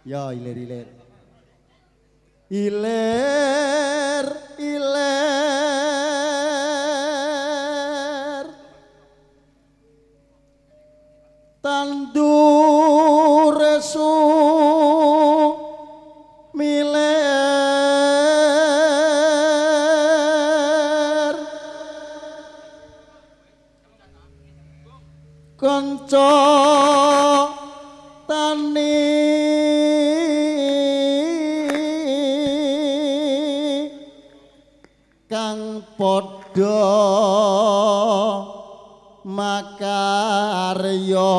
Ya ilir-ilir. Ilir ilir tandur sumilir kanca tani kang padha makarya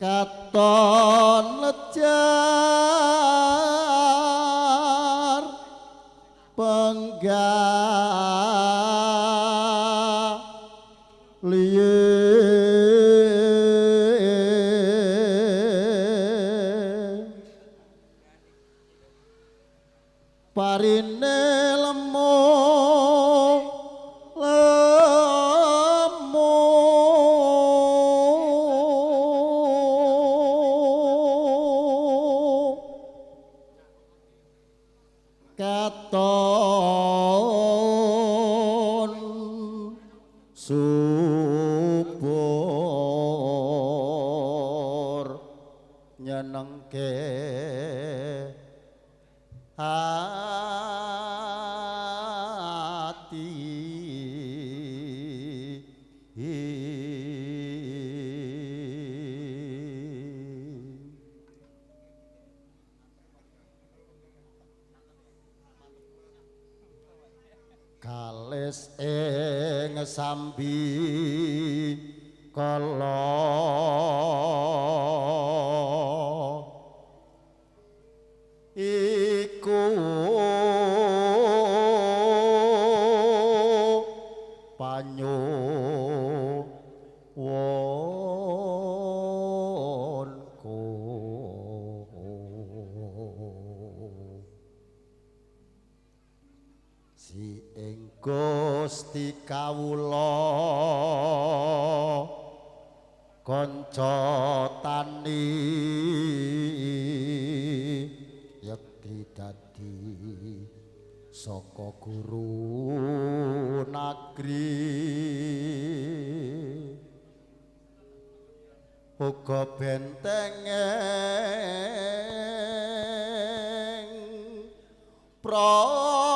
katon lejar penggalihe parine lemu lemu katon subur nyenengke ati. Kalis ing sambi kala iku panyuwunku si ing Gusti kawula kanca tani yekti dadi saka guru nagri uga benteng praja.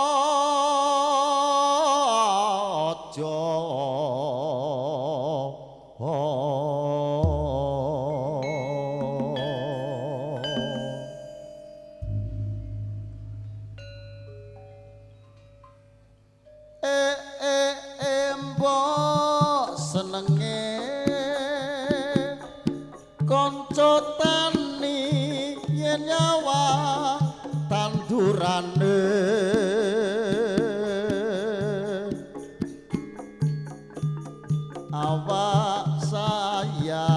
Mbok senenge kanca tani yen nyawa tandurane awak saya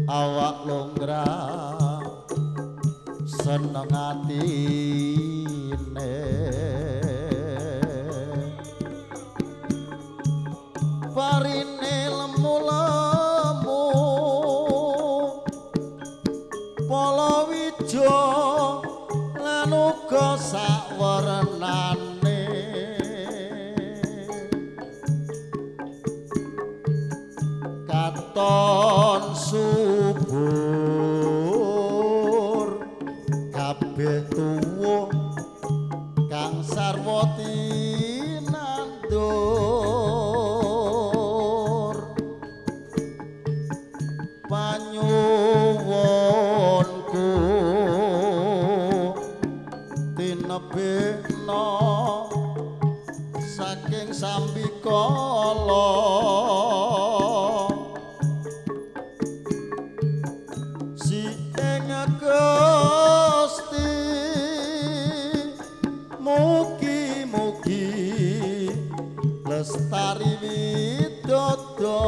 awak longgra seneng atine parine lemu-lemu palawija lan uga sakwernane katon subur kabeh tuwuh kang sarwa tinandur panyuwunku tinebihna saking sambikala si ing Gusti mugi-mugi lestari widodo.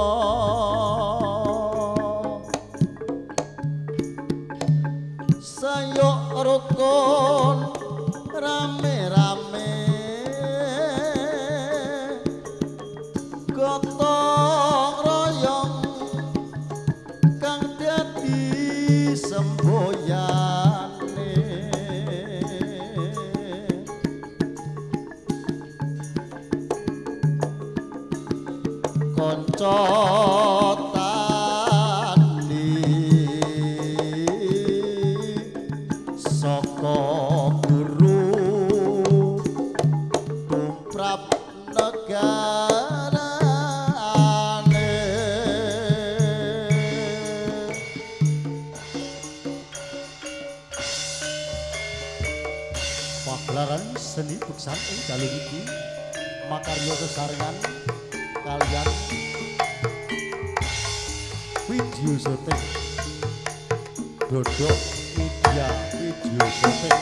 Sayo rukun rame-rame gotong royong kang dadi semboyane. Kanca tani saka guru tumrap negarane. Pagelaran seni beksan ing dalu niki makarya sesarengan kaliyan video syuting Dodok Media video syuting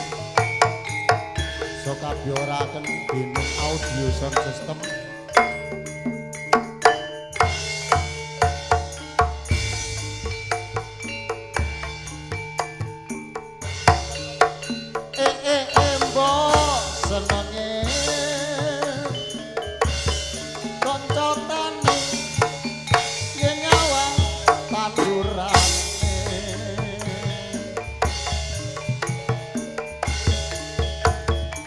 sokabyoraken dening audio sound system. Mbok senenge kanca tani yen nyawang tandurane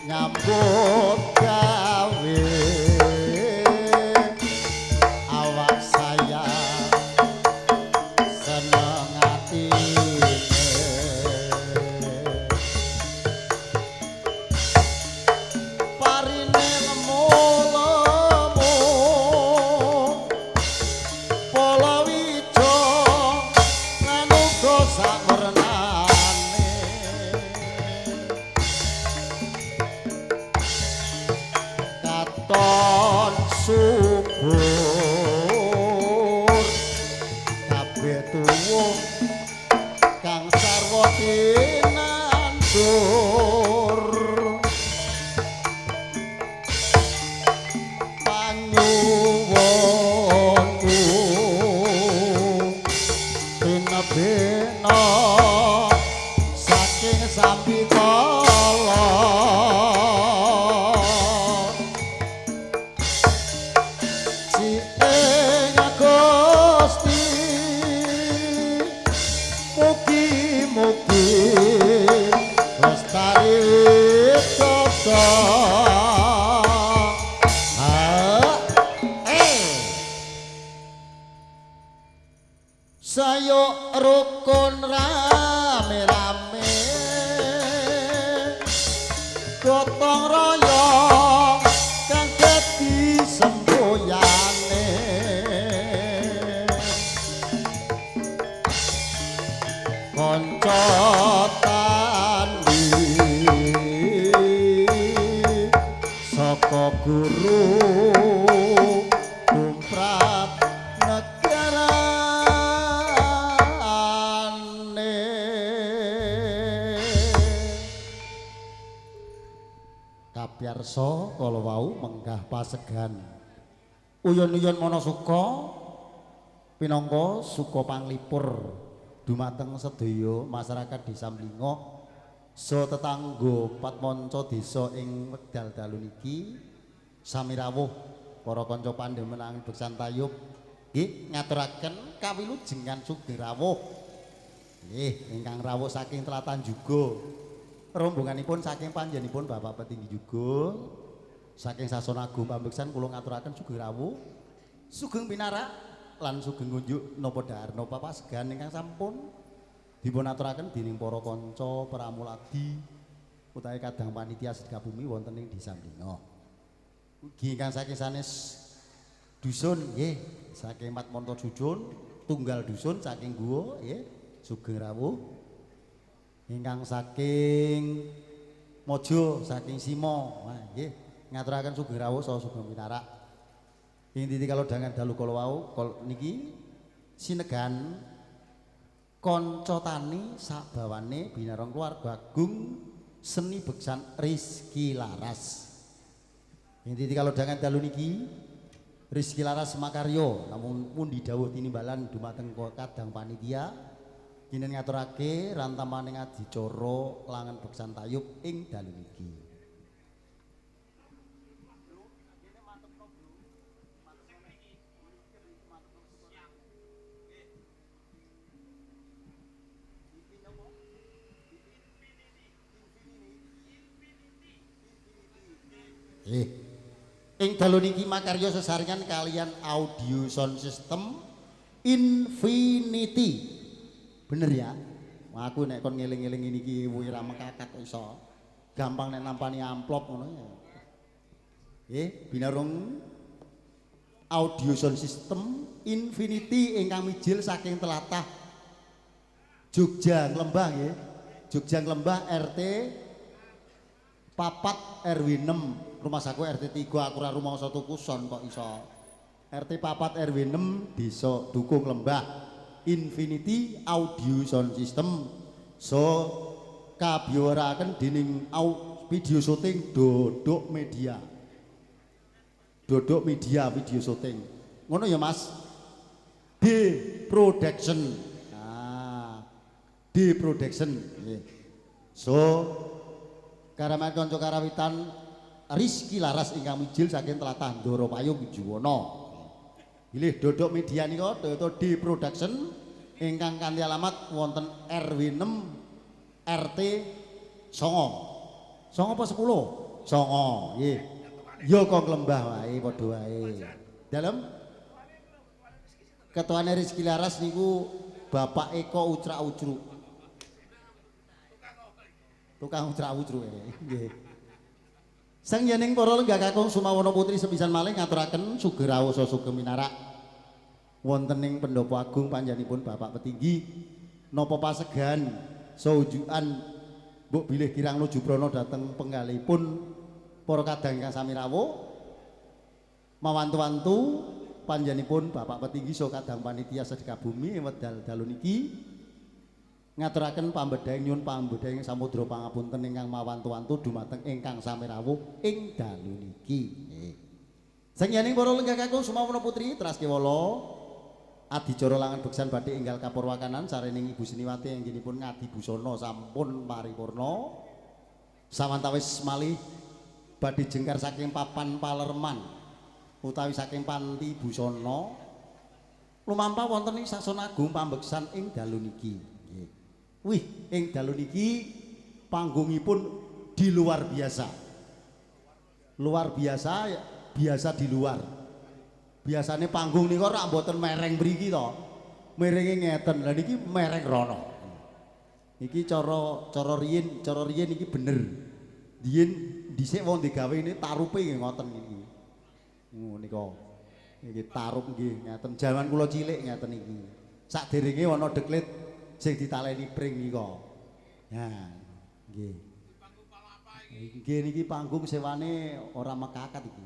nyambut gawe awak saya seneng atine. Parine lemu-lemu palawija lan uga sakwernane katon subur kabeh tuwuh kang sarwa tinandur. Panyuwunku tinebena saking sambikala si ing Gusti mugi-mugi lestari widodo. Sayo rukun rame-rame gotong royong kang dadi semboyane. Kanca tani saka guru tumrap negarane. Kapiarsa kala wau menggah pasegan uyon-uyon manasuka pinangka suka panglipur dumateng sedaya masyarakat Desa Mlingo saha tetangga patmanca desa ing wekdal dalu niki sami rawuh para kanca pandhemenang beksan tayub nggih ngaturaken kawilujengan sugeng rawuh nggih ingkang rawuh saking Telatan juga rombonganipun saking panjenenganipun Bapak Petinggi juga saking Sasana Agung Pambeksan kula ngaturaken sugeng rawuh sugeng pinarak lan sugeng ngunjuk napa dhahar napa pasegan ingkang sampun dipun aturaken dening para kanca pramuladi utawi kadang panitia sedekah bumi wonten ing Desa Mlingo. Ugi ingkang saking sanes dusun nggih saking Matmonto Dusun tunggal dusun saking Guwo nggih sugeng rawuh. Ingkang saking Mojo saking Simo nggih ngaturaken sugeng rawuh saha sugeng pinarak. Ing titi kalodhangan dalu kala wau niki sinegan kanca tani sabawane binarong keluarga agung seni beksan Rizky Laras. Ing titi kalodhangan dalu niki Rizky Laras makarya namun pundi dawuh tinimbalan dumateng kadang panitia Kinen ngaturake rantamaning adicara langen beksan tayub ing dalu niki. Ing dalu niki makarya sesarengan kalian audio sound system Infinity. Bener ya? Wah, aku nek kon ngeling-eling ngene iki ora mekakat iso. Gampang nek nampani amplop ngono ya. Binarung audio sound system Infinity ingkang mijil saking telatah Jogja Nglembah nggih. Jogja Nglembah RT 4 RW 6. Rumah saku RT 3 aku ora rumangsa tuku son kok iso. RT 4 RW 6 Desa Dukuh Nglembah. Infinity Audio Sound System so kabiwaraken dening video syuting Dodok Media. Dodok Media video syuting. Ngono ya Mas? D Production. Nah, D Production nggih. So karaman kanca karawitan Rizky Laras ingkang mijil saking tlatah Ndoro Payung Juwana. Bilih Dodok Media nika Toyota D Production ingkang kanthi alamat wonten RW 6 RT 9. 9 apa 10? 9 nggih. Ya kok Nglembah wae padha wae. Dalem ketuane Rizky Laras niku Bapak Eko Ucrak-ucruk. Tukang ucrak-ucruk nggih. Sang yening para lenggah kakung Sumawana Putri sepisan malih ngaturaken sugih rawuh sugeng minarak wonten ing Pendopo Agung panjenenganipun Bapak Petinggi napa pasegan saunjukan mbok bilih kirang nuju prana dhateng penggalihipun para kadang ingkang sami rawuh mawantu-wantu panjenenganipun Bapak Petinggi saha kadang panitia sedekah bumi ing wekdal dalu niki ngaturaken pambedhahing nyuwun pambedhahing samudra pangapunten ingkang mawantu-wantu dumateng ingkang sami rawuh ing dalu niki. Nggih. Sing yening para lenggah kakung Sumawana Putri teras kewala adicara langan beksan badhe enggal kapurwakanan sarening Ibu Seniwati anggenipun ngadi busana sampun paripurna. Sawantawis malih badhe jengkar saking papan palerman utawi saking panti busana lumampah wonten ing Sasana Agung pambeksan ing dalu niki. Nggih. Wih, ing dalu niki panggungipun di luar biasa. Luar biasa, biasa di luar. Biasane panggung nika rak mboten mereng mriki to. Merenge ngeten. Lah niki mereng rono. Iki cara riyin iki bener. Riyin dhisik wong digawe ini tarupe nggih ngoten iki. Nika. Iki tarup nggih ngeten. Jaman kula cilik ngeten iki. Sakderenge ana deklit sing ditaleni pring nika. Nah, nggih. Nggih niki panggung sewane ora mekakat iki.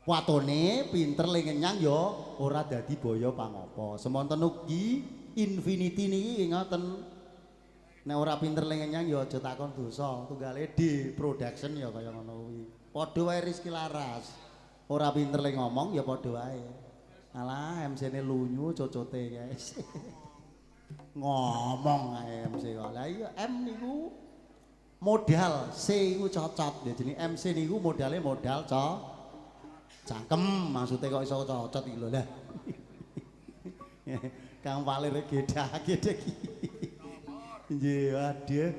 Watone pinter le ngenyang ya ora dadi boyo pangopo. Semonten ugi Infinity niki ngoten. Nek ora pinter le ngenyang ya aja takon dosa. Tunggale D Production ya kaya ngono kuwi. Padha wae Rizky Laras. Ora pinter le ngomong ya padha wae. Alah MC-ne lunyu cocote guys. Ngomong ae MC kok. Lah iya M niku modal, C iku cocot. Ya jenenge MC niku modale modal cangkem, maksude kok iso cocot iki lho lah. Kang Palir gedhe-gedhe iki. Nggih, waduh.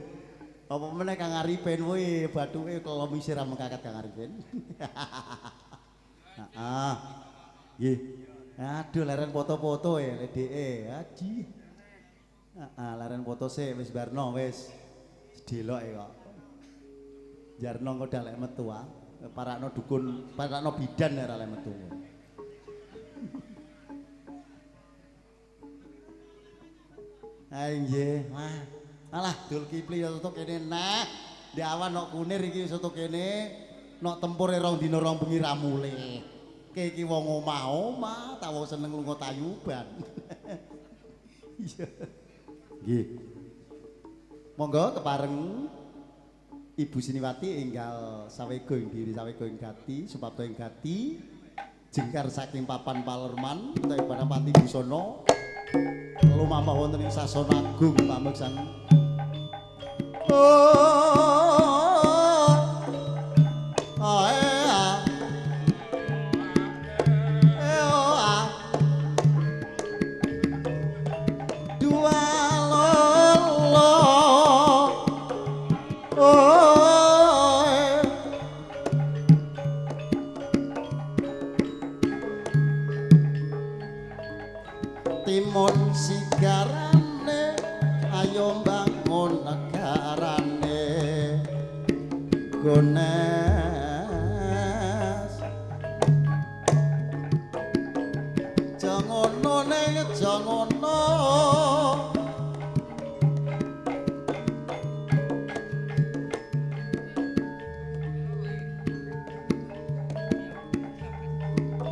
Apa meneh Kang Arifin kuwi bathuke kelomise ra mekakat Kang Arifin. Heeh. Nggih. Aduh leren foto-foto ya ledeke. Haji. Heeh, leren foto sik wis barno wis. Sedeloke kok. Jarno engko dalek metu ah. Parakno dukun, parakno bidan ora lek metu. Ah nggih, wah. Alah Dul Kipli ya soto kene neh. Ndek awan nok kunir iki soto kene, nok tempure rong dina rong bengi ra mulih. Ke iki wong omah-omah, ta wong seneng lunga tayuban. Iya. Nggih. Monggo kepareng Ibu Siniwati enggal sawega ing diri sawega ing gati supapto ing gati jengkar saking papan palerman utawi barang panti busana Lumampah wonten ing Sasana Agung pameksan. Oh, ae a. E o a. Dua lolo. Oh, e. Timun sigarane ayo mbangun negarane Gones jangono ning jangono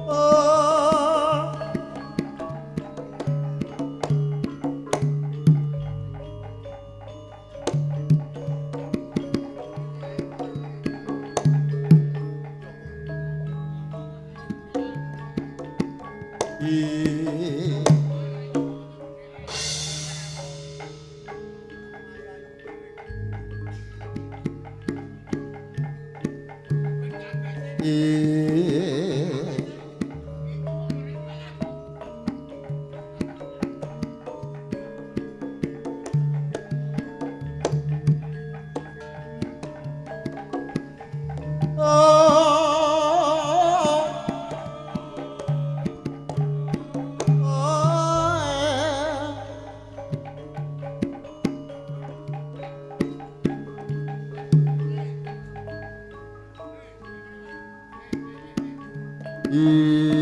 oh. I